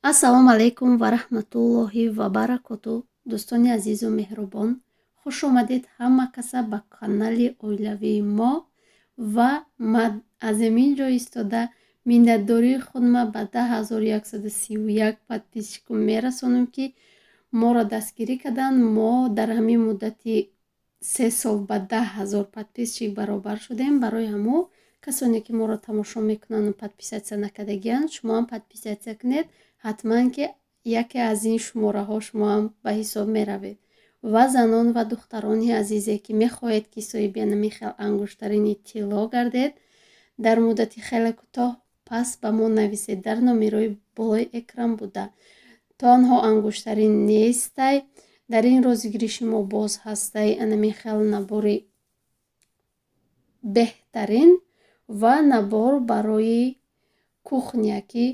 Ассалому алайкум ва раҳматуллоҳи ва баракоту. Дӯстони азизу меҳрубон, хуш омадед ҳама каса ба канали оилавии мо. Ва ман аз ҳамин ҷо истода миннатдории худма ба 10 131 подписчику мерасонам, ки моро дастгирӣ карданд. Мо дар ҳамин муддати 3 сол ба 10 000 подписчик баробар шудем. Барои ҳамо касоне, ки моро тамошо мекунанду подписаться накардагианд, шумоам подписаться кунед. Ҳатман ки яке аз ин шумораҳо шумоам ба ҳисоб меравед. Ва занон ва духтарони азизе, ки мехоҳед, ки соҳиби ҳамин хел ангуштарини тилло гардед дар муддати хеле кӯтоҳ, пас ба мо нависед дар номерои болои экран буда. Танҳо ангуштарин нестай, дар ин розыгрыши мо боз ҳастай анами хел набори беҳтарин ва набор барои кухня, ки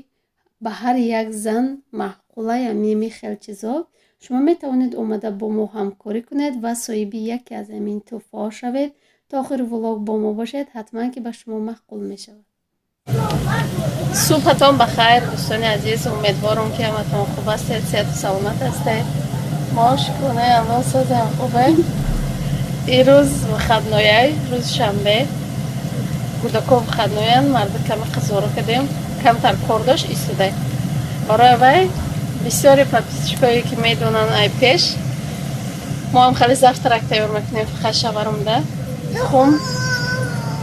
ба ҳар як зан маъқулай ҳамин хел чизо. Шумо метавонед омада бо мо ҳамкорӣ кунед ва соҳиби яке аз ҳамин тӯҳфаҳо шавед. То охири влог бо мо бошед, ҳатман ки ба шумо маъқул мешавад. Субҳатон ба хайр, дӯстони азиз. Умедворам, ки ҳаматон хуб ҳастед, сеҳату саломат ҳастед. Мо, шукронаи Аллоҳ, созем, хубем. Ирӯз выходной, рӯзи шанбе, кӯдако выходной анд. Марда каме қазоро кардем, камтар кор дошт, истодай. Барои вай бисёре подписчикое, ки медонанд, ай пеш мо ҳам хеле завтрак тайёр мекунем. Фақат шаварумда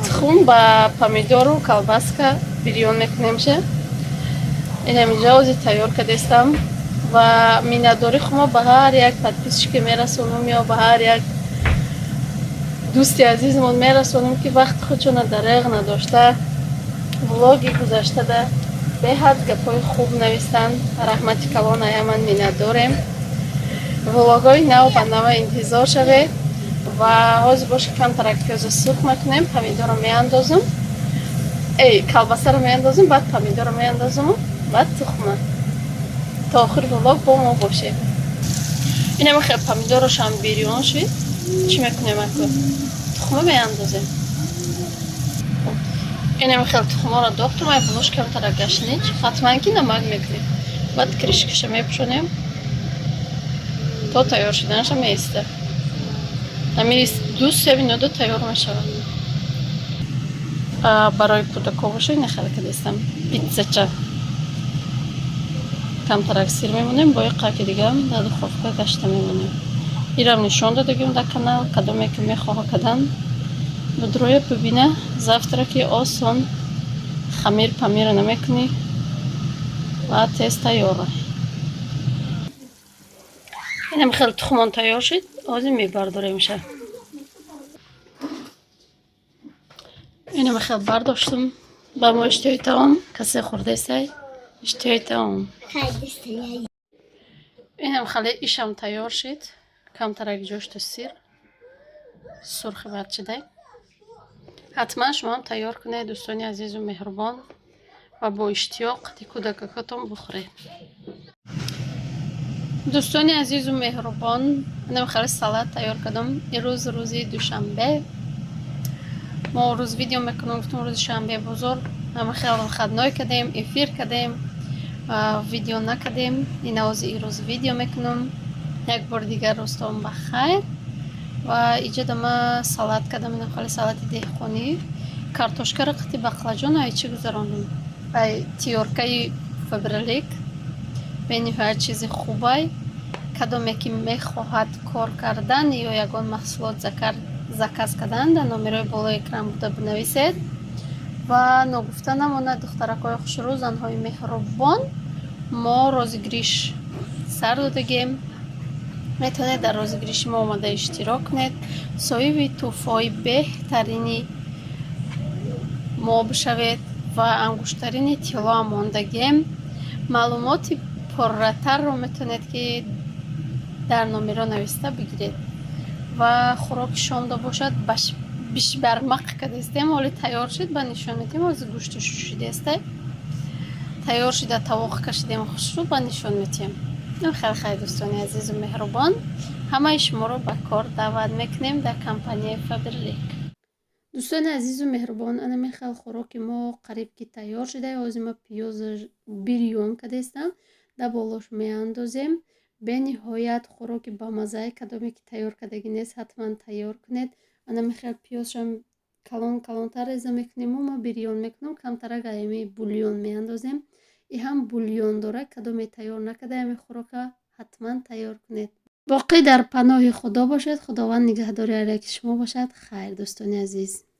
тухм ба помидору колбаска бирён мекунемша. Инаминҷа ози тайёр кардестам ва миннатдорӣ хумо ба ҳар як подписчике мерасонам ё ба ҳар як дӯсти азизмон мерасонам, ки вақти худшона дареғ надошта, влоги гузаштада беҳад гапҳои хуб навистанд. Раҳмати калон, аяман миннатдорем. Влогҳои нав ба нава интизор шавед. Ва ҳозир боша, камтарак пиёза сурх мекунем, помидорро меандозам, эй, колбасаро меандозам, баъд помидорро меандозаму баъд тухма. То охири влог бо мо бошед. Инама хел помидорошам бирён шид. Чӣ мекунем аку? Тухма меандозем. Инами хел тухмаро дохтум, ай булош камтара гашнич, ҳатман ки намак мекунем, баъд крышкаша мепӯшонем, то тайёр шуданаша меиста. Ҳами 2-3 минута тайёр мешавад. Барои кӯдако боша, ина хел кадестам, питсача. Камтарак сир мемонем, бо қаки дигам дар духовка гашта мемонем. Ирам нишон додагим дар канал, кадоме ки мехоҳа кадан, будроя бибина. Завтраки осон, хамир памира намекунӣ ва тез тайёра. Инам хеле тухмон тайёр шуд, ҳозир мебардоремша. Инам хел бардоштум. Ба мо иштиҳои таом. Касе хӯрдесай? Иштиҳои таом. Инам хеле ишам тайёр шуд. Камтарак ҷошта сир сурхи бад шидай. Ҳатман шумоам тайёр кунед, дӯстони азизу меҳрубон, ва бо иштиёқ қати кӯдакакатон бухӯред. Дӯстони азизу меҳрубон, инам хеле салат тайёр кардам. Ирӯз рӯзи душанбе, мо рӯз видео мекунам, гуфтам, рӯзи шанбе бозор. Ҳама хел выходной кардем, эфир кардем, видео накардем. Ина ози ирӯз видео мекунам. Як бори дигар рӯзтон ба хайр. Ва иҷода ма салат кардам, инам хеле салати деҳқонӣ. Картошкаро қити бақлаҷон ай чӣ гузарондум, ай тёркаи Фаберлик. Бениҳоят чизи хубай. Кадоме ки мехоҳад кор кардан ё ягон маҳсулот заказ кардан, дар номерои болои экран буда бинависед. Ва ногуфта намонад, духтаракҳои хушрӯ, занҳои меҳрубон, мо розыгрыш сар додагем. Метавонед дар розыгрыши мо омада иштирок кунед, соҳиби тӯҳфаҳои беҳтарини мо бишавед ва ангуштарини тиллоам мондагем. Маълумоти пурратарро метавонед, ки дар номеро нависта бигиред. Ва хӯроки шомдо бошад, бишбармақ кардастем, ҳоли тайёр шуд, ба нишон медиҳем. Ҳозир гӯшти шушидастай, тайёр шуда, тавоқ кашидем хушрӯ, ба нишон медиҳем. Хеле хайр, дӯстони азизу меҳрубон, ҳамаи шуморо ба кор даъват мекунем дар компанияи Фаберлик. Дӯстони азизу меҳрубон, ана мехел хӯроки мо қариб ки тайёр шуда. Ҳозир ма пиёз бирён кардастам. Дар болош меандозем. Бениҳоят хӯроки бамаззае. Кадоме ки тайёр кардагӣ нест, ҳатман тайёр кунед. Ана мехел пиёзшам калон калонтар реза мекунему ма бирён мекунам, камтарак аями бульон меандозем. И ҳам бульон дорад. Кадоме тайёр накарда ами хӯрока, ҳатман тайёр кунед. Боқӣ дар паноҳи Худо бошед. Худованд нигаҳдори ҳар яки шумо бошад. Хайр, дӯстони азиз.